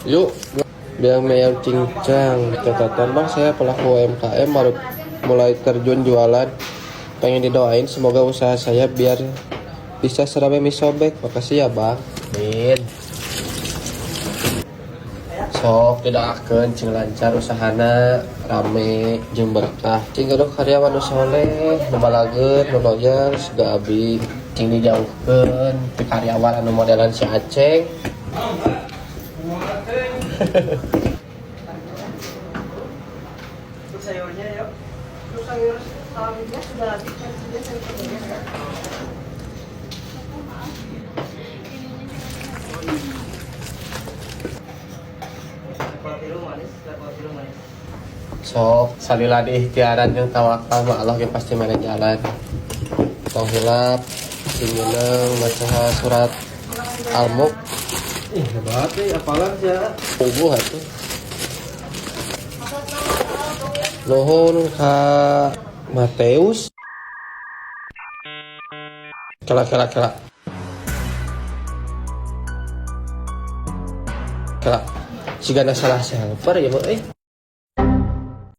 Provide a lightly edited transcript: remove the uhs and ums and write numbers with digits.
Yuk, biang meyam cincang. Catatan bang, saya pelaku UMKM baru mulai terjun jualan. Pengen didoain semoga usaha saya biar bisa serame mie sobek. Makasih ya bang. Amin. Sok didoakeun cing lancar usahana, rame jeung berkah. Cing gaduh karyawan nu soleh, nu balageun, nu loyal siga abi. Cing dijauhkeun ti karyawan anu modelan si Aceng. Untuk sayurnya yuk. Untuk sayur sawitnya sudah habis, kan sayur kedelainya ya. Sok salila diikhtiaran jeung tawakal mah Allah ge pasti mere jalan. Tong hilap sing nyeuneng maca surat Al-Mulk. Ih, hebat nih, apalan sih ya. Puguh atuh. Nuhun ka Mateus. Kela kela kela. Kela. Sigana salah server ya mah euy.